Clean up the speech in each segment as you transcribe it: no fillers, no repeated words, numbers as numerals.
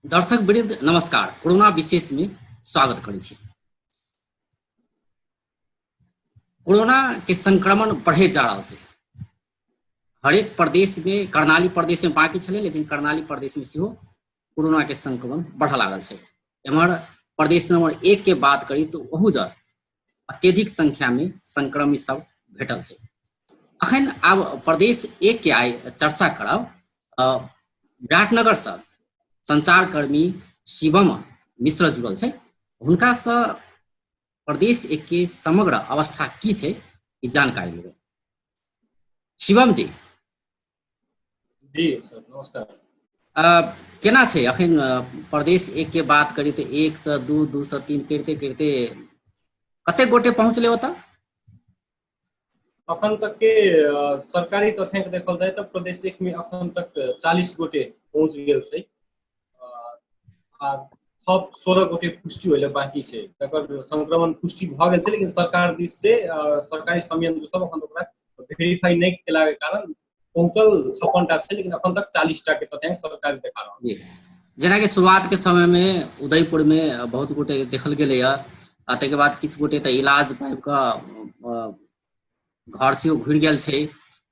दर्शक वृंद नमस्कार। कोरोना विशेष में स्वागत करै छी। कोरोना के संक्रमण बढ़े जा रहल छै। हरेक प्रदेश में, कर्णाली प्रदेश में बाकी छलै, लेकिन कर्णाली प्रदेश में सेहो कोरोना के संक्रमण बढ़ऽ लागल छै। एम्हर प्रदेश नंबर 1 के बात करी तऽ ओहू जग अत्यधिक संख्या में संक्रमित सब भेटल छै। अखन आब प्रदेश 1 के आइ चर्चा करब। विराटनगर से संचारकर्मी शिवम मिश्र जुड़ल छै। हुनका से प्रदेश 1 के समग्र अवस्था की छै ई जानकारी लेबै। शिवम जी। जी सर नमस्कार। केना छै अखन प्रदेश 1 के बात करी तऽ 1 से 2, 2 से 3 करिते करिते कते गोटे पहुँचले ओतऽ? अखन तक के सरकारी तथ्यांक देखल जाय तऽ प्रदेश 1 में अखन तक 40 गोटे पहुँच गेल छै। आ थप 16 गोटे पुष्टि होइले बाकी छै। तकर संक्रमण पुष्टि भऽ गेल छै, लेकिन सरकार दिस से सरकारी संयंत्र सब अखन ओकरा वेरीफाई नहि केला के कारण पहुँचल 56 टा छै, लेकिन अखन तक 40 टा के तथ्यांक सरकार देखा रहल छै। जेनाकि शुरुआत के समय में उदयपुर में बहुत गोटे देखल गेलैया, आ ताहिके बाद किछु गोटे तऽ इलाज पाबि कऽ घर सेहो घुरि गेल छै।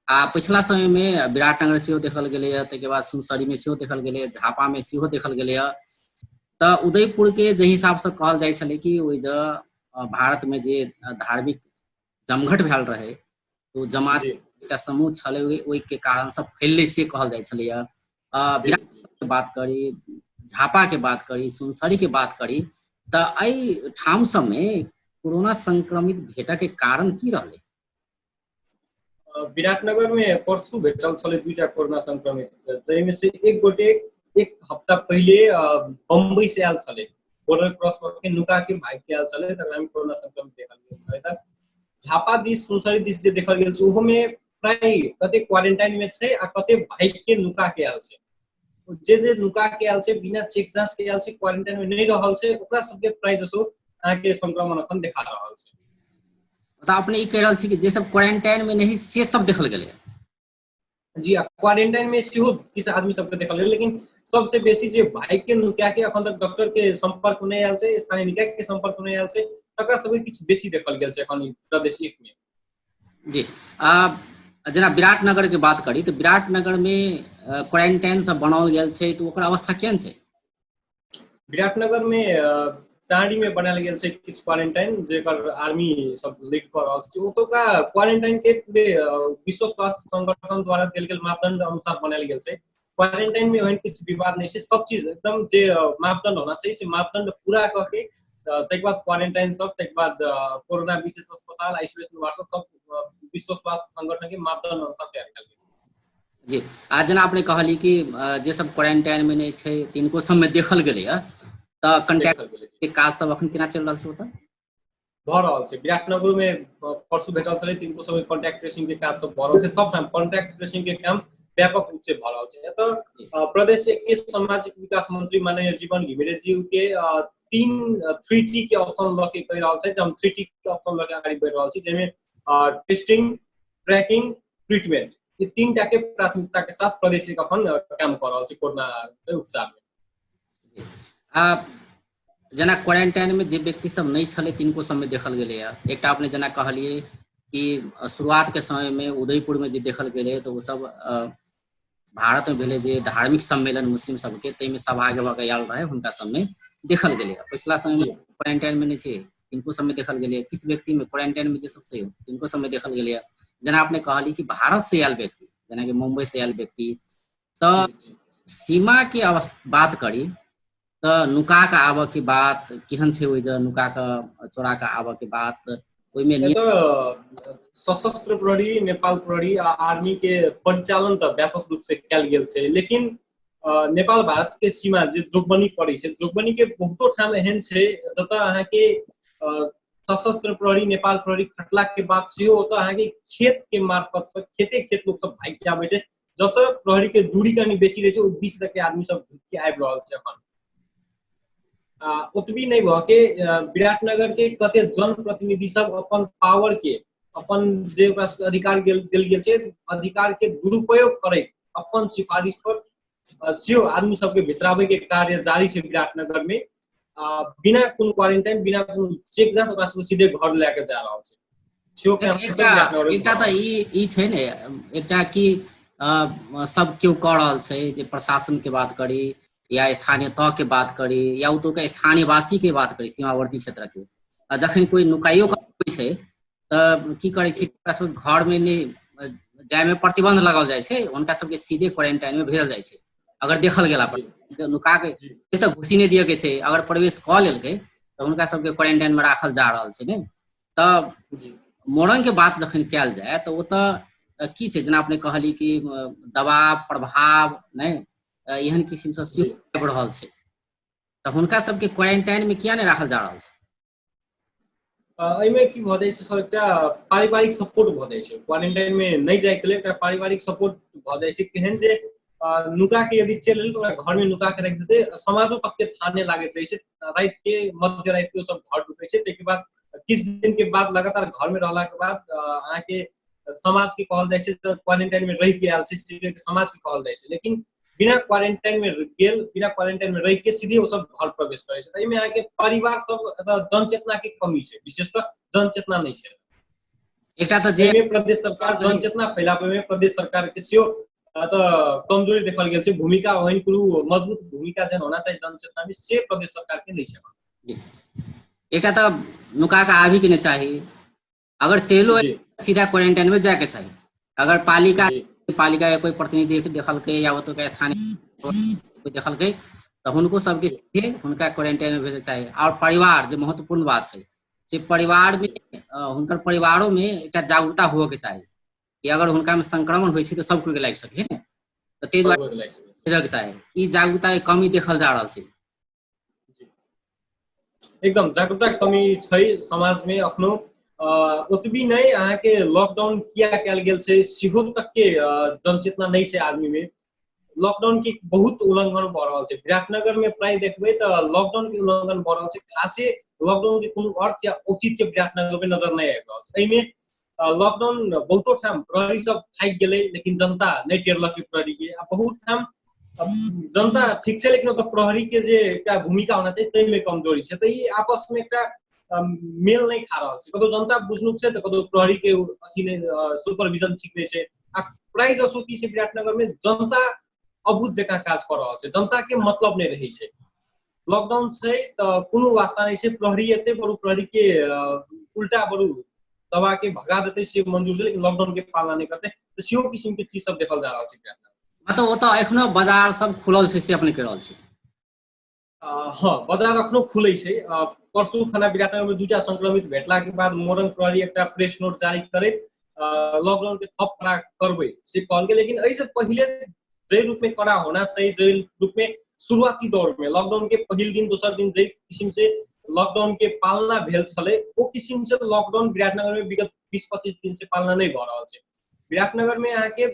आ पिछला समय में विराटनगर सेहो देखल गेलैया, ताहिके बाद सुनसरी में सेहो देखल गेलैया, झापा में सेहो देखल गेलैया। तऽ उदयपुर के जाहि हिसाबसँ कहल जाइ छलै कि ओहि जे भारत में जे धार्मिक जमघट भेल रहै, ओ जमात एकटा समूह छलै, ओहिके कारण से फैललै से कहल जाइ छलैया। विराटनगर के बात करी, झापा के बात करी, सुनसरी के बात करी, तऽ एहि ठाम सबमे कोरोना संक्रमित भेटऽ के कारण की रहलै? विराटनगर में परसू भेटल छलै 2टा कोरोना संक्रमित, ताहिमे से एक गोटे एक हफ्ता पहिले बम्बई से आयल छलै, बॉर्डर क्रॉस कऽ के नुका के भागि के आयल छलै, तकरा में कोरोना संक्रमित देखल गेल छलै। तऽ झापा दिस सुनसरी दिस जे देखल गेल छै ओहो में प्राय कते क्वारेंटाइन में छै आ कते भागि के नुका के आयल छै। जे जे नुका के आयल छै, बिना चेक जांच के आयल छै, क्वारेंटाइन में नहि रहल छै, ओकरा सबके प्राय जसो अहाँके संक्रमण अखन देखा रहल छै। तऽ अपने ई कहि रहल छी कि जे सब क्वारेंटाइन में नहीं से सब देखल गेलै? जी, क्वारेंटाइन में सेहो किछु आदमी सबके देखल गेलै, लेकिन सबसे बेसी जे भागि के नुका के अखन तक डॉक्टर के संपर्क में नहि आयल छै, स्थानीय निकाय के संपर्क में नहि आयल छै, तकरा सबके किछु बेसी देखल गेल छै अखन प्रदेश 1 में। जी, जेना विराटनगर के बात करी तऽ विराटनगर में क्वारेंटाइन सब बनाओल गेल छै, तऽ ओकर अवस्था केहन छै? विराटनगर में टाँडी में बनायल गेल छै किछु क्वारेंटाइन, जेकर आर्मी सब लीड कऽ रहल छै। ओतुका क्वारेंटाइन के पूरे विश्व स्वास्थ्य संगठन द्वारा देल गेल मापदंड अनुसार बनायल गेल छै। क्वारेंटाइन में ओहन किछु विवाद नहि छै, सब चीज एकदम जे मापदंड होना चाहिए से मापदंड पूरा कऽ के ताहिके बाद क्वारेंटाइन सब, ताहिके बाद कोरोना विशेष अस्पताल, आइसोलेशन वार्ड सब विश्व स्वास्थ्य संगठन के मापदंड अनुसार तैयार कयल गेल छै। जी, आ जेना अपने कहली कि जे सब क्वारेंटाइन में नहि छै तिनको सब में देखल गेलैया, तऽ कंटेक्ट के काज सब अखन केना चलि रहल छै ओतऽ? भऽ रहल छै। विराटनगर में परसू भेटल छलै, तिनको सब कॉन्टैक्ट ट्रेसिंग के काज सब भऽ रहल छै। सब ठाम कॉन्टैक्ट ट्रेसिंग के काम व्यापक रूप से भऽ रहल छै। एतऽ प्रदेश के सामाजिक विकास मंत्री माननीय जीवन घिमिरे जी के 3 T के ऑप्शन लऽ के कहि रहल छै, हम 3 T के ऑप्शन लऽ के अगाडि बढ़ि रहल छी, जाहिमे टेस्टिंग, ट्रैकिंग, ट्रीटमेंट, ये 3 टा के प्राथमिकता के साथ प्रदेश एक अखन काम कऽ रहल छै कोरोना के उपचार में। जेना क्वारेंटाइन में जे व्यक्ति सब नहि छलै तिनको सब में देखल गेलैया। एकटा अपने जेना कहलियै कि शुरुआत के समय में उदयपुर में जे देखल गेलै तऽ ओ सब भारत में भेलै जे धार्मिक सम्मेलन मुस्लिम सबके, ताहिमे सहभागी भऽ के आयल रहै, हुनका सबमे देखल गेलै। पिछला समय में क्वारेंटाइन में नहि छै तिनको सबमे देखल गेलै। किछु व्यक्ति में क्वारेंटाइन में जे सब छै तिनको सबमे देखल गेलै। जेना अपने कहली कि भारत से आयल व्यक्ति, जेनाकि मुंबई से आयल व्यक्ति, तऽ सीमा के बात करी तऽ नुका के आबऽ के बात केहन छै? ओहि जे नुका के चोरा के आबऽ के बात ओहिमे सशस्त्र प्रहरी, नेपाल प्रहरी आ आर्मी के परिचालन तऽ व्यापक रूप से कयल गेल छै, लेकिन नेपाल भारत के सीमा जे जोगबनी पड़ै छै, जोगबनी के बहुतो ठाम एहन छै जतऽ अहाँके सशस्त्र प्रहरी, नेपाल प्रहरी खटला के बाद सेहो ओतऽ अहाँके खेत के मार्फत से खेते खेत लोक सब भागि के आबै छै। जतऽ प्रहरी के दूरी कनि बेसी रहै छै ओ 20 तक के आदमी सब ढुकि के आबि रहल छै अखन। ओतबी नहि भऽ के विराटनगर के कते जनप्रतिनिधि सब अपन पावर के, अपन जे ओकरा सबके अधिकार देल गेल छै, अधिकार के दुरुपयोग करैत अपन सिफारिश पर सेहो आदमी सबके भितराबै के कार्य जारी छै विराटनगर में। बिना कोनो क्वारेंटाइन, बिना कोनो चेक जाँच ओकरा सबके सीधे घर लए के जा रहल छै। सेहो काम एकटा तऽ ई छै ने, एकटा कि सब केओ कऽ रहल छै जे प्रशासन के बात करी या स्थानीय तह के बात करी या ओतुका स्थानीयवासी के बात करी सीमावर्ती क्षेत्र के, आ जखन कोई नुकाइयो करै छै तऽ की करै छै, ओकरा सबके घर में नहि जाय में प्रतिबंध लगाओल जाइ छै, हुनका सबके सीधे क्वारेंटाइन में भेजल जाइ छै। अगर देखल गेला पर नुका के तऽ घुसी नहि दिअ के छै, अगर प्रवेश कऽ लेलकै तऽ हुनका सबके क्वारेंटाइन में राखल जा रहल छै ने। तऽ मोरंग के बात जखन कयल जाय तऽ ओतऽ की छै, जेना अपने कहली कि दबाव प्रभाव नहि एहन किसिम से सेहो आबि रहल छै, तऽ हुनका सबके क्वारेंटाइन में किया नहि राखल जा रहल छै? एहिमे की भऽ जाइ छै सर, एकटा पारिवारिक सपोर्ट भऽ जाइ छै। क्वारेंटाइन में नहि जायके लेल एकटा पारिवारिक सपोर्ट भऽ जाइ छै, केहन जे नुका के यदि चलि एलै तऽ ओकरा घर में नुका के राखि देतै, समाजो तक के थाह नहि लागैत रहै छै। राति के मध्य राति के सब घर ढुकै छै, ताहिके बाद किछु दिन के बाद लगातार घर में रहला के बाद अहाँके समाज के कहल जाइ छै तऽ क्वारेंटाइन में रहि के आयल छै, समाज के कहल जाइ छै। लेकिन बिना क्वारेंटाइन में गेल, बिना क्वारेंटाइन में रहि के सीधे ओ सब घर प्रवेश करै छै। एहिमे अहाँके परिवार सब जनचेतना के कमी छै, विशेषतः जनचेतना नहि छै। एकटा तऽ जे प्रदेश सरकार जनचेतना फैलाबै में प्रदेश सरकार के सेहो तऽ कमजोरी देखल गेल छै, भूमिका ओहन कोनो मजबूत भूमिका जेहन होना चाही जनचेतना में से प्रदेश सरकार के नहि छै। एकटा तऽ नुका के आबी के नहि चाही, अगर चलो सीधा क्वारेंटाइन में जाके चाही। अगर पालिका पालिका के कोई प्रतिनिधि देखलकै या ओतुका स्थानीय कोई देखलकै तऽ हुनको सबके सीधे हुनका क्वारेंटाइन में भेजै चाही। और परिवार जे महत्वपूर्ण बात छै से परिवार में हुनकर परिवारो में एकटा जागरूकता होबऽ के चाही कि अगर हुनका में संक्रमण होइ छै तऽ सब कोई के लागि सकै ने, तऽ ताहि दुआरे भेजऽ के चाही। ई जागरूकता के कमी देखल जा रहल छै। एकदम जागरूकता के कमी छै समाज में अखनो। ओतबी नहि अहाँके लॉकडाउन किया कयल गेल छै सेहो तक के जनचेतना नहि छै आदमी में। लॉकडाउन के बहुत उल्लंघन भऽ रहल छै विराटनगर में, प्राय देखबै तऽ लॉकडाउन के उल्लंघन भऽ रहल छै। खासे लॉकडाउन के कोनो अर्थ या औचित्य विराटनगर में नजर नहि आबि रहल छै। एहिमे लॉकडाउन बहुतो ठाम प्रहरी सब थाकि गेलै लेकिन जनता नहि टेरलक प्रहरी के, आ बहुत ठाम जनता ठीक छै लेकिन ओतऽ प्रहरी के जे एकटा भूमिका होना चाही ताहिमे कमजोरी छै। तऽ ई आपस में एकटा मेल नहि खा रहल छै, कतौ जनता बुझनुक छै तऽ कतौ प्रहरी के अथी नहि, सुपरविजन ठीक नहि छै। आ प्राय जसो की छै विराटनगर में जनता अबूझ जकाँ काज कऽ रहल छै, जनता के मतलब नहि रहै छै। लॉकडाउन छै तऽ कोनो वास्ता नहि छै, प्रहरी एतै बरु प्रहरी के उल्टा बरु दबा के भगा देतै से मंजूर छै, लेकिन लॉकडाउन के पालना नहि करतै। तऽ सेहो किसिम के चीज सब देखल जा रहल छै विराटनगर। मतलब ओतऽ एखनो बाजार सब खुलल छै से अपने कहि रहल छी? हँ, बाजार अखनो खुलै छै। परसू खाना विराटनगर में 2टा संक्रमित भेटला के बाद मोरंग प्रहरी एकटा प्रेस नोट जारी करैत लॉकडाउन के थप कड़ा करबै से कहल गेल। लेकिन एहिसँ पहिले जाहि रूप में कड़ा होना चाही, जाहि रूप में शुरुआती दौर में लॉकडाउन के पहिल दिन दोसर दिन जाहि किसिम से लॉकडाउन के पालना भेल छलै ओ किसिम से लॉकडाउन विराटनगर में विगत 20-25 दिन से पालना नहीं भऽ रहल छै। विराटनगर में अहाँके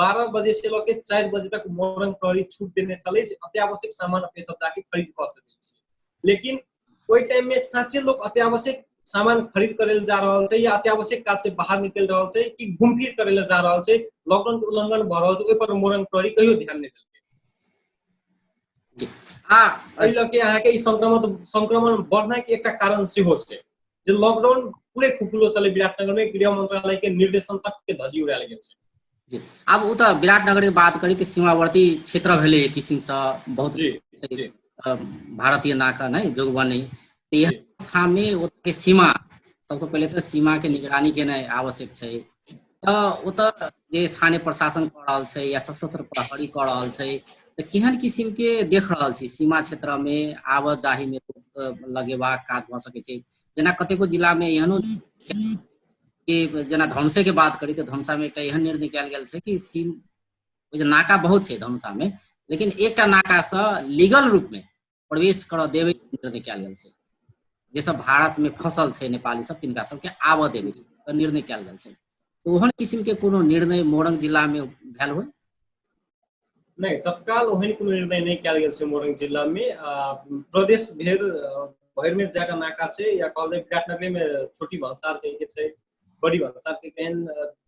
12 बजे से लऽ के 4 बजे तक मोरंग प्रहरी छूट देने छलै जे अत्यावश्यक सामान अपने सब जाके खरीद कऽ सकै छी। लेकिन ओहि टाइम में साँचे लोक अत्यावश्यक सामान खरीद करे जा रहल छै या अत्यावश्यक काज से बाहर निकलि रहल छै कि घूम फिर करे जा रहल छै, लॉकडाउन के उल्लंघन भऽ रहल छै, ओहि पर मोरंग प्रहरी कहियो ध्यान नहि देलकै। एहि लऽ के अहाँके ई संक्रमण बढ़नाइ के एकटा कारण सेहो छै जे लॉकडाउन पूरे खुकुलो छलै विराटनगर में, गृह मंत्रालय के निर्देशन तक के धज्जी उड़ायल गेल छै। जी, आब ओ तऽ विराटनगर के बात करी तऽ सीमावर्ती क्षेत्र भेलै एक किसिम से बहुत भारतीय नाका नहि जोगबनी, तऽ एहन अवस्था में ओतके सीमा सबसँ पहिले तऽ सीमा के निगरानी केनाइ आवश्यक छै। तऽ ओतऽ जे स्थानीय प्रशासन कऽ रहल छै या सशस्त्र प्रहरी कऽ रहल छै तऽ केहन किसिम के देख रहल छी सीमा क्षेत्र में आबऽ जाही में लगेबाक काज भऽ सकै छै? जेना कतेको जिला में एहनो कि जेना धनुषे के बात करी तऽ धनुषा में एकटा एहन निर्णय कयल गेल छै कि सीम जे नाका बहुत छै धनुषा में, लेकिन एकटा नाका से लीगल रूप में प्रवेश करऽ देबै निर्णय कयल गेल छै। जे सब भारत में फसल छै नेपाली सब तिनका सबके आबऽ देबै निर्णय कयल गेल छै। तऽ ओहन किसिम के कोनो निर्णय मोरंग जिला में भेल होय? नहि, तत्काल ओहन कोनो निर्णय नहि कयल गेल छै मोरंग जिला में। प्रदेश भरि में जाटा नाका छै या कहल जाय विराटनगरे में छोटी भन्सार के छै, बड़ी भन्सार के केहन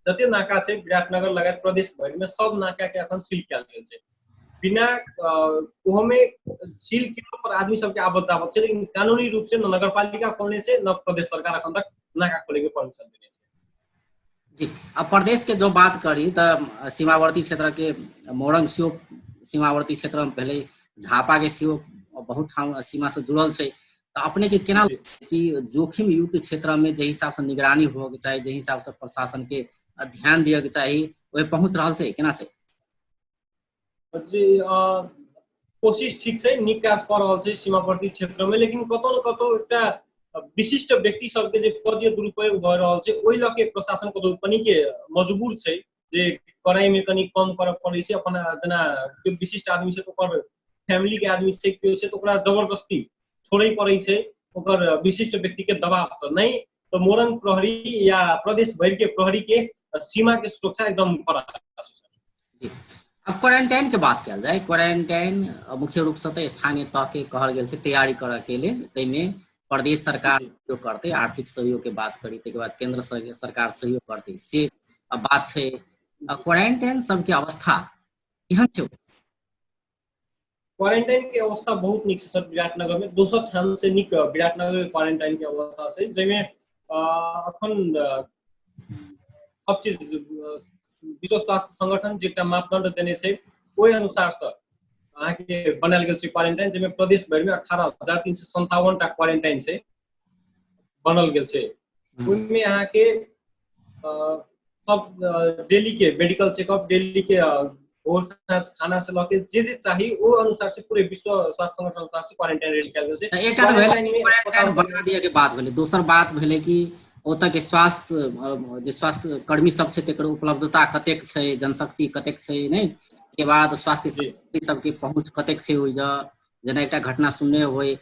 जते नाका छै विराटनगर लगायत प्रदेश भरि में सब नाका के अखन सील कयल गेल छै। बिना ओहोमे सील केलो पर आदमी सबके आबत जाबत छै, लेकिन कानूनी रूप से न नगरपालिका खोलने छै न प्रदेश सरकार अखन तक नाका खोले के परमिशन देने छै। जी, अब प्रदेश के जो बात करी तऽ सीमावर्ती क्षेत्र के मोरंग सेहो सीमावर्ती क्षेत्र में पहले झापा के सेहो बहुत ठाम सीमा से जुड़ल छै, तऽ अपने के केना कि जोखिम युक्त क्षेत्र में जे हिसाब से निगरानी होबऽ के चाही, जे हिसाब से प्रशासन के ध्यान दिअ के चाही, ओहि पहुंच रहल छै, केना छै? जी, कोशिश ठीक छै, नीक काज कऽ रहल छै सीमावर्ती क्षेत्र में, लेकिन कतौ न कतौ एकटा विशिष्ट व्यक्ति सबके जे पदीय दुरुपयोग भऽ रहल छै ओहि लऽ के प्रशासन कतौ कनि के मजबूर छै जे कड़ाई में कनि कम करऽ पड़ै छै। अपन जेना केओ विशिष्ट आदमी छै तऽ ओकर फैमिली के आदमी छै केओ छै तऽ ओकरा जबरदस्ती छोड़ै पड़ै छै ओकर विशिष्ट व्यक्ति के दबाव से, नहीं तऽ मोरंग प्रहरी या प्रदेश भरि के प्रहरी के सीमा के सुरक्षा एकदम कड़ा छै। जी, अब क्वारंटाइन के बात कयल जाय, क्वारंटाइन मुख्य रूप से तऽ स्थानीय तह के कहल गेल छै तैयारी करऽ के लेल, ताहिमे प्रदेश सरकार सहयोग करतै, आर्थिक सहयोग के बात करी, ताहिके बाद केंद्र सरकार सहयोग करतै, से बात छै। क्वारंटाइन सबके अवस्था केहन छै? क्वारंटाइन के अवस्था बहुत नीक छै सर विराटनगर में, दोसर ठाम से नीक विराटनगर के क्वारंटाइन के अवस्था छै, जाहिमे अखन सब चीज विश्व स्वास्थ्य संगठन जे एकटा मापदंड देने छै ओहि अनुसार से अहाँके बनायल गेल छै क्वारंटाइन, जाहिमे प्रदेश भरि में 18,357 टा क्वारंटाइन छै बनल गेल छै। ओहिमे अहाँके सब डेली के मेडिकल चेकअप, डेली के भोर साँझ खाना से लके जे जे चाही ओ अनुसार से पूरे विश्व स्वास्थ्य संगठन अनुसार से क्वारंटाइन रेडी कयल गेल छै। एकटा तऽ भेलै कि क्वारंटाइन बना दिअ के बात भेलै, दोसर बात भेलै कि ओतऽ के स्वास्थ्य जे स्वास्थ्य कर्मी सब छै तेकर उपलब्धता कतेक छै, जनशक्ति कतेक छै, नहि के बाद स्वास्थ्य सबके पहुँच कतेक छै ओहि जगह। जेना एकटा घटना सुनने होइ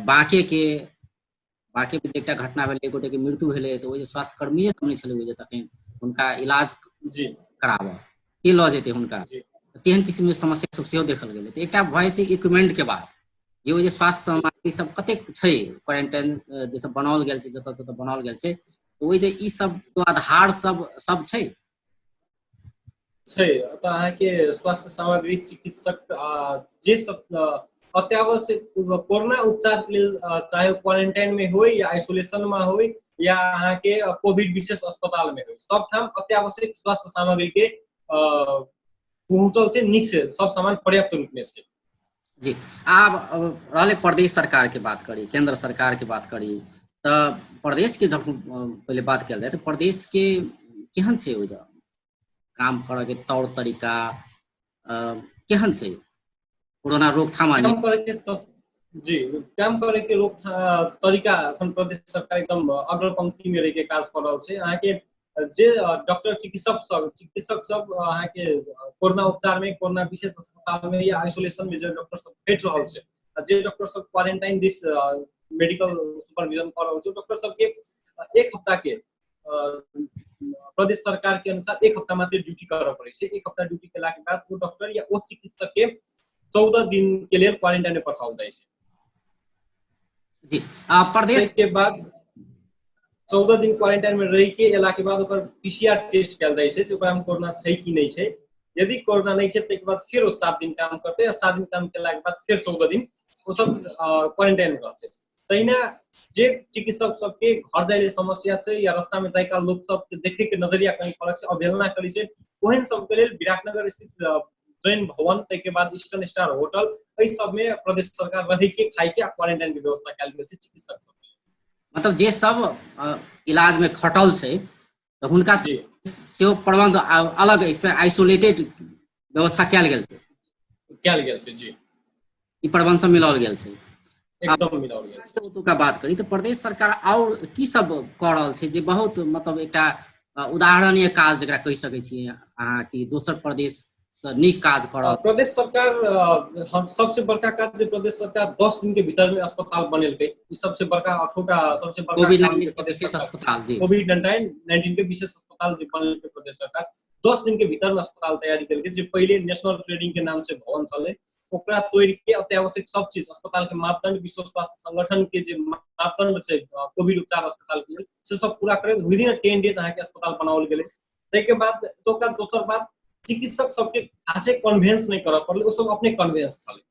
बाँके के, बाँके मे जे एकटा घटना भेलै, एक गोटे के मृत्यु भेलै, तऽ ओहि स्वास्थ्य कर्मीए सब नहि छलै ओहि तखन हुनका इलाज कराबऽ के लऽ जेतै हुनका, तेहन किसिम के समस्या सब सेहो देखल गेलै। तऽ एकटा भऽ जाइ छै इक्विपमेंट के बात, जे ओहि जे स्वास्थ्य सामग्री सब कतेक छै क्वारंटाइन जे सब बनाओल गेल छै, जतऽ जतऽ बनाओल गेल छै, ओहि जे ई सब आधार सब सब छै छै। तऽ अहाँके स्वास्थ्य सामग्री, चिकित्सक जे सब अत्यावश्यक कोरोना उपचार के लेल, चाहे क्वारंटाइन में होय या आइसोलेशन में होय या अहाँके कोविड विशेष अस्पताल में होय, सब ठाम अत्यावश्यक स्वास्थ्य सामग्री के पहुँचल छै नीक से, सब सामान पर्याप्त रूप में छै। जी, आब रहलै प्रदेश सरकार के बात करी, केंद्र सरकार के बात करी, तऽ प्रदेश के जब पहिले बात कयल जाय तऽ प्रदेश के केहन छै ओहि जगह काम करऽ के तौर तरीका केहन छै कोरोना रोकथाम? काम करे के तो जी, काम करे के रोक तरीका अखन प्रदेश सरकार एकदम अग्रपंक्ति में रह के काज कर रहल छै। अहाँके जे डॉक्टर चिकित्सक सब अहाँके कोरोना उपचार में, कोरोना विशेष अस्पताल में या आइसोलेशन में जे डॉक्टर सब भेट रहल छै, जे डॉक्टर सब क्वारंटाइन this medical supervision कर रहल छै, डॉक्टर सबके एक हफ्ता के प्रदेश सरकार के अनुसार एक हफ्ता मात्र ड्यूटी करऽ पड़ै छै। एक हफ्ता ड्यूटी केला के बाद ओ डॉक्टर या ओ चिकित्सक के 14 दिन के लेल क्वारंटाइन में पठाओल जाइ छै। जी, प्रदेश के बाद 14 दिन क्वारंटाइन में रहि के एला के बाद ओकर पीसीआर टेस्ट कयल जाइ छै, ओकरा में कोरोना छै कि नहि छै। यदि कोरोना नहि छै ताहिके बाद फेर ओ 7 दिन काम करतै, आ 7 दिन काम केला के बाद फेर 14 दिन ओ सब क्वारंटाइन में रहतै। तहिना जे चिकित्सक सबके घर जाय लेल समस्या छै या रास्ता में जाय काल लोक सबके देखे के नजरिया कनि फरक छै, अवहेलना करै छै, ओहन सबके लेल विराटनगर स्थित जैन भवन, ताहिके बाद ईस्टर्न स्टार होटल, एहि सब में प्रदेश सरकार रहै के, खाय के आ क्वारंटाइन के व्यवस्था कयल गेल छै चिकित्सक सब। मतलब जे सब इलाज में खटल छै तऽ हुनका सेहो प्रबंध अलग आइसोलेटेड व्यवस्था कयल गेल छै। कयल गेल छै जी, ई प्रबंध सब मिलाओल गेल छै, एकदम मिलाओल गेल छै। ओतुका बात करी तऽ प्रदेश सरकार आओर की सब कऽ रहल छै जे बहुत मतलब एकटा उदाहरणीय काज जकरा कहि सकै छी अहाँ कि दोसर प्रदेश से नीक काज कऽ रहल? प्रदेश सरकार हम सबसे बड़का काज जे प्रदेश सरकार 10 दिन के भीतर में अस्पताल बनेलकै, ई सबसे बड़का अठोटा सबसे बड़का कोविड विशेष अस्पताल जी, कोविड 19 के विशेष अस्पताल जे बनेलकै प्रदेश सरकार 10 दिन के भीतर में अस्पताल तैयारी केलकै। जे पहिले नेशनल ट्रेडिंग के नाम से भवन छलै ओकरा तोड़ि के अत्यावश्यक सब चीज अस्पताल के मापदंड, विश्व स्वास्थ्य संगठन के जे मापदंड छै कोविड उपचार अस्पताल के लेल, से सब पूरा करैत विदिन 10 डेज अहाँके अस्पताल बनाओल गेलै। ताहिके बाद दोसर बात चिकित्सक सबके खासे कन्वेंस नहि करऽ पड़लै, ओ सब अपने कन्वेंस छलै।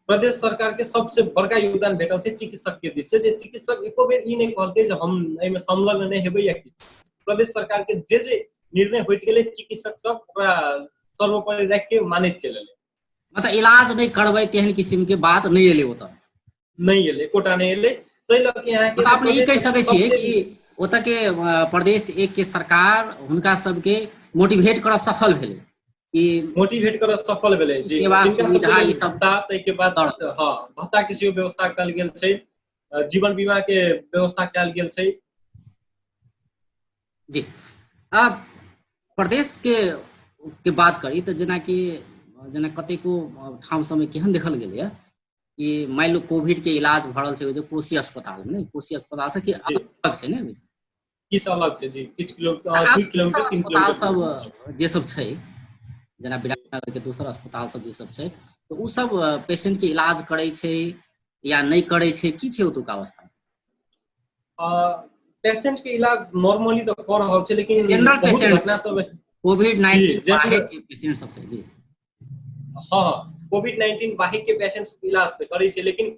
प्रदेश सरकार के सबसे बड़का योगदान भेटल छै चिकित्सक के दिस से, जे चिकित्सक एको बेर ई नहि कहलकै जे हम एहिमे संलग्न नहि हेबै या किछु। प्रदेश सरकार के जे जे निर्णय होइत गेलै चिकित्सक सब ओकरा सर्वोपरि राखि के मानैत चलि एलै। मतलब इलाज नहि करबै तेहन किसिम के बात नहि एलै ओतऽ, नहि एलै, एकोटा नहि एलै। ताहि लऽ के अहाँके मतलब अपने ई कहि सकै छियै कि ओतऽ के प्रदेश एक के सरकार हुनका सबके मोटिवेट करऽ सफल भेलै, कि मोटिवेट करऽ सफल भेलै जी। सेवा सुविधा ई सब ताहिके बाद हँ भत्ता के सेहो व्यवस्था कयल गेल छै, जीवन बीमा के व्यवस्था कयल गेल छै जी। आब प्रदेश के बात करी तऽ जेनाकि जेना कतेको ठाम सबमे केहन देखल गेलैए कि मानि लो कोविड के इलाज भऽ रहल छै जे कोशी अस्पताल मे, कोशी अस्पताल से कि अलग छै ने, किछु अलग छै जी, किछु किलो 2 किलोमीटर 3 किलोमीटर सब जे सब छै, जेना विराटनगर के दोसर अस्पताल सब जे सब छै, तऽ ओ सब पेशेंट के इलाज करै छै या नहि करै छै, की छै ओतुका अवस्था? पेशेंट के इलाज नॉर्मली तऽ कऽ रहल छै, लेकिन जनरल पेशेंट घटना सब कोविड-19 बाहेक के पेशेंट सब छै जी। हाँ, कोविड-19 बाहेक के पेशेंट सब इलाज तऽ करै छै, लेकिन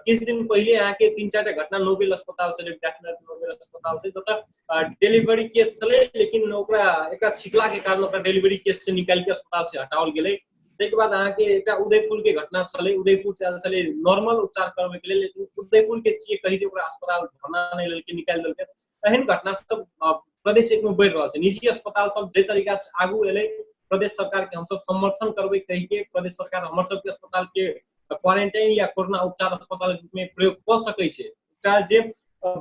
किछु दिन पहिले अहाँके 3-4 टा घटना नोबेल अस्पताल से, नोबेल अस्पताल से जतऽ डिलीवरी केस छलै, लेकिन ओकरा एकटा छिकला के कारण ओकरा डिलीवरी केस से निकालि के अस्पताल से हटाओल गेलै। ताहिके बाद अहाँके एकटा उदयपुर के घटना छलै, उदयपुर से आयल छलै नॉर्मल उपचार करबै के लेल, लेकिन उदयपुर के छियै कही जे ओकरा अस्पताल भर्ना नहि लेलकै, निकालि देलकै। एहन घटना सब प्रदेश एक में बढ़ि रहल छै। निजी अस्पताल सब जे तरीका से आगू एलै, प्रदेश सरकार के हमसब समर्थन करबै कहि के प्रदेश सरकार हमर सबके अस्पताल के क्वारेंटाइन या कोरोना उपचार अस्पताल में प्रयोग कऽ सकै छै। एकटा जे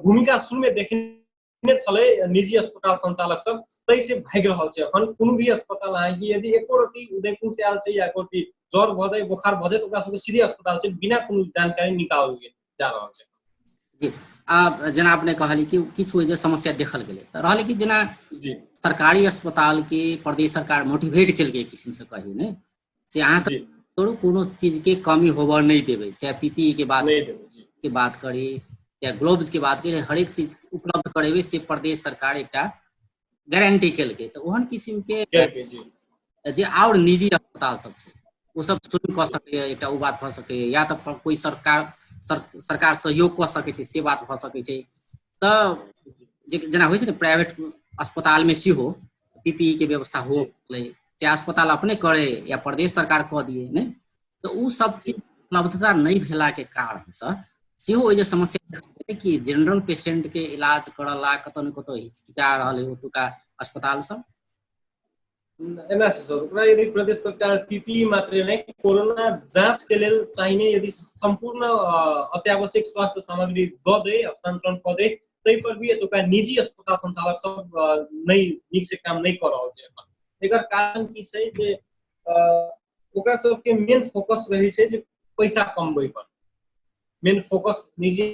भूमिका शुरू में देखने छलै निजी अस्पताल संचालक सब, ताहि से भागि रहल छै। अखन कोनो भी अस्पताल अहाँके यदि एको रति उदयपुर से आयल छै या एको रति ज्वर भऽ जाय, बोखार भऽ जाय, तऽ ओकरा सबके सीधे अस्पताल से बिना कोनो जानकारी निकालल गेल जा रहल छै जी। आ जेना अपने कहली कि किछु जे समस्या देखल गेलै तऽ रहलै कि जेना जी सरकारी अस्पताल के प्रदेश सरकार मोटिवेट केलकै किसिम से कही ने से अहाँ सब करू, कोनो चीज के कमी होबऽ नहि देबै, चाहे पीपीई के बात नहि देबै जी के बात करी, चाहे ग्लोव्स के बात करी, हरेक चीज उपलब्ध करेबै से प्रदेश सरकार एकटा गारंटी केलकै। तऽ ओहन किसिम के जे आओर निजी अस्पताल सब छै ओ सब शुरू कऽ सकैए, एकटा ओ बात भऽ सकैए, या तऽ कोइ सरकार सहयोग कऽ सकै छै से बात भऽ सकै छै। तऽ जेना होइ छै ने प्राइवेट अस्पताल में सेहो पीपीई के व्यवस्था हो, चाहे अस्पताल अपने करे या प्रदेश सरकार कऽ दिए ने, तऽ ओ सब चीज उपलब्धता नहि भेला के कारण से सेहो ओहि जे समस्या कि जनरल पेशेंट के इलाज करला कतौ ने कतौ हिचकिचा रहल है ओतुका अस्पताल सब। एना छै सर, ओकरा यदि प्रदेश सरकार पीपीई मात्रे नहि, कोरोना जांच के लेल चाहिने यदि संपूर्ण अत्यावश्यक स्वास्थ्य सामग्री दऽ दे, हस्तांतरण कऽ दे, ताहि पर भी एतुका निजी अस्पताल संचालक सब नहि नीक से काम नहि कऽ रहल छै एखन। एकर कारण की छै जे ओकरा सबके मेन फोकस रहै छै जे पैसा कमबै पर, मेन फोकस निजी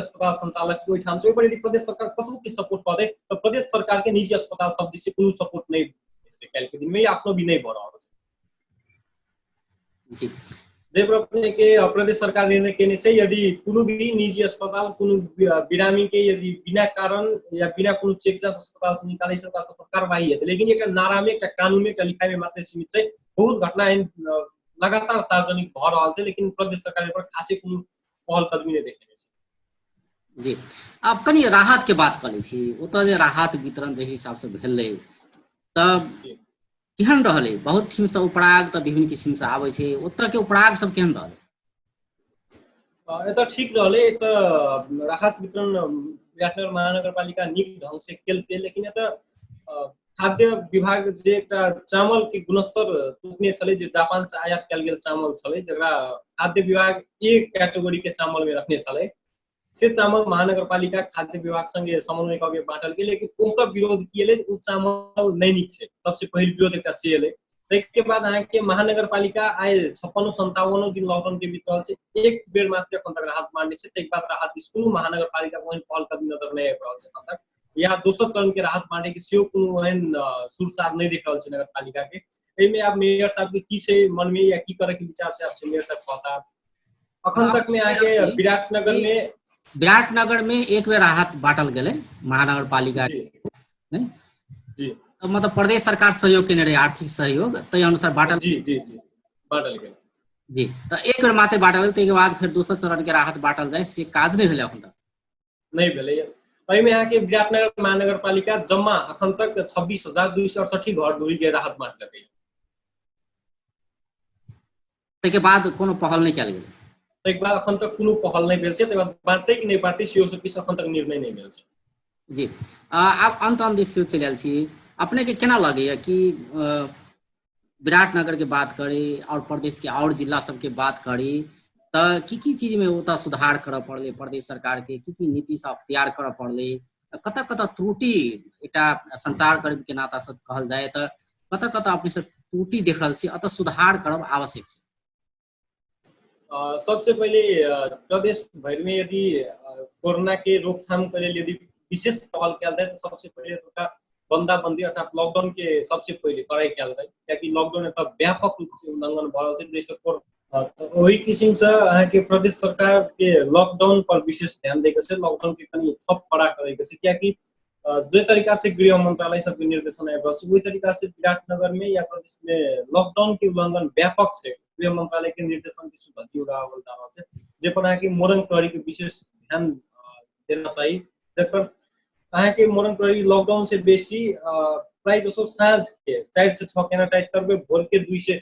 अस्पताल संचालक के ओहिठाम छै। ओहि पर यदि प्रदेश सरकार कतबो किछु सपोर्ट कऽ दे तऽ प्रदेश सरकार के निजी अस्पताल सब दिस से कोनो सपोर्ट नहि भेटतै काल्हि के दिन में, या अखनो भी नहि भऽ रहल छै जी। जाहि पर अपने के प्रदेश सरकार निर्णय केने छै, यदि कोनो भी निजी अस्पताल कोनो बिरामी के यदि बिना कारण या बिना कोनो चेक जांच अस्पताल से निकालै छै, ओकरा सब पर कार्रवाई हेतै। लेकिन एकटा नारा में, एकटा कानून में, एकटा लिखाई में मात्र सीमित छै। बहुत घटना एहन लगातार सार्वजनिक भऽ रहल छै, लेकिन प्रदेश सरकार पर खासे कोनो पहल कदमी नहि देखेने छै जी। आब कनि राहत के बात कऽ लै छी। ओतऽ जे राहत वितरण जे हिसाब से भेलै तऽ केहन रहलै? बहुत ठाम से उपराग तऽ विभिन्न किसिम से आबै छै, ओतऽ के उपराग सब केहन रहलै? एतऽ ठीक रहलै। एतऽ राहत वितरण विराटनगर महानगरपालिका नीक ढंग से केलकै, लेकिन एतऽ खाद्य विभाग जे एकटा चावल के गुणस्तर तोकने छलै, जे जापान से आयात कयल गेल चावल छलै, जकरा खाद्य विभाग एक कैटेगरी के चावल में रखने छलै, से चावल महानगरपालिका खाद्य विभाग संगे समन्वय कऽ के बांटल गेल। लेकिन ओकर विरोध की एलै, ओ चावल नहि नीक छै, सबसे पहिल विरोध एकटा से एलै। ताहिके बाद अहाँके महानगरपालिका आइ 56-57 दिन लॉकडाउन के बीत रहल छै, एक बेर मात्र एखन तक राहत मांगने छै। ताहिके बाद राहत दिस कोनो महानगरपालिका ओहन पहल कदमी नजर नहि आबि रहल छै एखन तक, या दोसर चरण के राहत बांटे के सेहो कोनो एहन सुरसार नहि देख रहल छै नगरपालिका के। एहिमे आब मेयर साहब के की छै मन में या की करे के विचार छै, आब मेयर साहब कहता। अखन तक में अहाँके विराटनगर में, विराटनगर में एक बेर राहत बांटल गेलै महानगरपालिका जी ने जी। मतलब प्रदेश सरकार सहयोग केने रहे, आर्थिक सहयोग, ताहि अनुसार बाँटल। जी जी जी, बाँटल गेल। जी, तऽ एक बेर मात्र बाँटल गेल, ताहिके बाद फेर दोसर चरण के राहत बाँटल जाय से काज नहि भेलै अखन तक? नहि भेलै। एहिमे अहाँके विराटनगर महानगरपालिका जम्मा अखन तक 26,268 घर दूरी के राहत बाँटलकै। ताहिके बाद कोनो पहल नहि कयल गेल? ताहिके बाद अखन तक कोनो पहल नहि भेल छै। ताहिके बाद बाँटतै कि नहि बाँटतै सेहो सब किछु अखन तक निर्णय नहि भेल छै। जी, आब अंत अंत दिस सेहो चलि आयल छी। अपने के केना लगैया कि विराटनगर के बात करी और प्रदेश के और जिला सबके बात करी तऽ की की चीज में ओतऽ सुधार करऽ पड़लै प्रदेश सरकार के, की की नीति सब अख्तियार करऽ पड़लै, कतऽ कतऽ त्रुटि, एकटा संचारकर्मी के नाता से कहल जाय तऽ कतऽ कतऽ अपने सब त्रुटि देख रहल छी, अतः सुधार करब आवश्यक छै? सबसे पहिले प्रदेश भरि में यदि कोरोना के रोकथाम के लेल यदि विशेष पहल कयल जाय तऽ सबसे पहिले ओतुका बंदाबंदी अर्थात लॉकडाउन के सबसे पहिले कड़ाई कयल जाय, कियाकि लॉकडाउन एतऽ व्यापक रूप से उल्लंघन भऽ रहल छै, जाहिसँ ओहि किसिम से अहाँके प्रदेश सरकार के लॉकडाउन पर विशेष ध्यान दै के छै, लॉकडाउन के कनि थप कड़ा करे के छै, कियाकि जे तरीका से गृह मंत्रालय सबके निर्देशन आबि रहल छै ओहि तरीका से विराटनगर में या प्रदेश में लॉकडाउन के उल्लंघन व्यापक छै। गृह मंत्रालय के निर्देशन के धज्जी उड़ावल जा रहल छै, जे पर अहाँके मोरंग प्रहरी के विशेष ध्यान देना चाही। जकर अहाँके मोरंग प्रहरी लॉकडाउन से बेसी प्राय जसो साँझ के 4 से 6 केना टाइट करबै, भोर के 2 से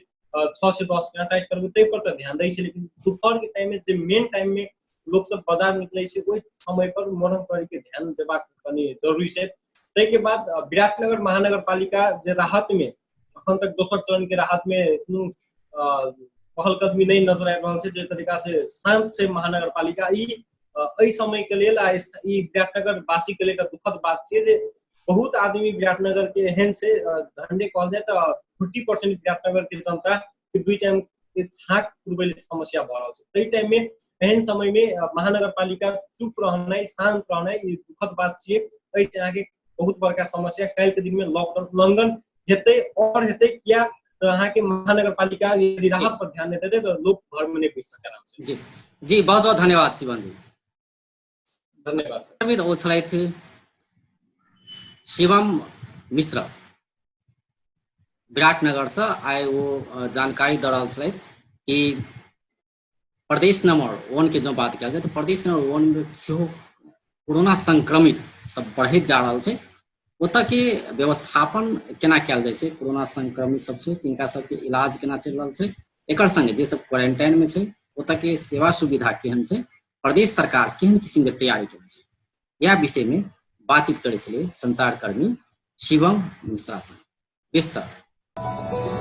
6 से 10 केना टाइट करबै, ताहि पर तऽ ध्यान दै छै, लेकिन दोपहर के टाइम में जे मेन टाइम में लोक सब बाजार निकलै छै ओहि समय पर मोरंग प्रहरी के ध्यान देबाक कनि जरूरी छै। ताहिके बाद विराटनगर महानगरपालिका जे राहत में अखन तक दोसर चरण के राहत में कोनो पहल कदमी नहि नजर आबि रहल छै, जे तरीका से शांत छै महानगरपालिका, ई एहि समय के लेल आ ई विराटनगर वासी के लेल एकटा दुखद बात छै जे बहुत आदमी विराटनगर के एहन छै, धन्य कहल जाय तऽ 40% विराटनगर के जनता के 2 टाइम के छाक पुरबै लेल समस्या भऽ रहल छै। ताहि टाइम में एहन समय में महानगरपालिका चुप रहनाइ, शांत रहनाइ ई दुखद बात छियै। एहिसँ अहाँके बहुत बड़का समस्या काल्हि के दिन में लॉकडाउन उल्लंघन हेतै और हेतै, किया तऽ अहाँके महानगरपालिका यदि राहत पर ध्यान नहि देतै तऽ लोक घर में नहि बैस सकै आराम से। जी जी, बहुत बहुत धन्यवाद शिवन जी। धन्यवाद सर। ओ छलथि शिवम मिश्र विराटनगर से। आइ ओ जानकारी दऽ रहल छलथि कि प्रदेश नंबर 1 के जँ बात कयल जाय तऽ प्रदेश नंबर 1 मे सेहो कोरोना संक्रमित सब बढ़ैत जा रहल छै, ओतऽ के व्यवस्थापन केना कयल जाइ छै, कोरोना संक्रमित सब छै तिनका सबके इलाज केना चलि रहल छै, एकर संगे जे सब क्वारेंटाइन में छै ओतऽ के सेवा सुविधा केहन छै, प्रदेश सरकार केहन किसिम के तैयारी केने छै, इएह विषय में बातचीत करै छलियै संचारकर्मी शिवम मिश्रा संग। विस्तार।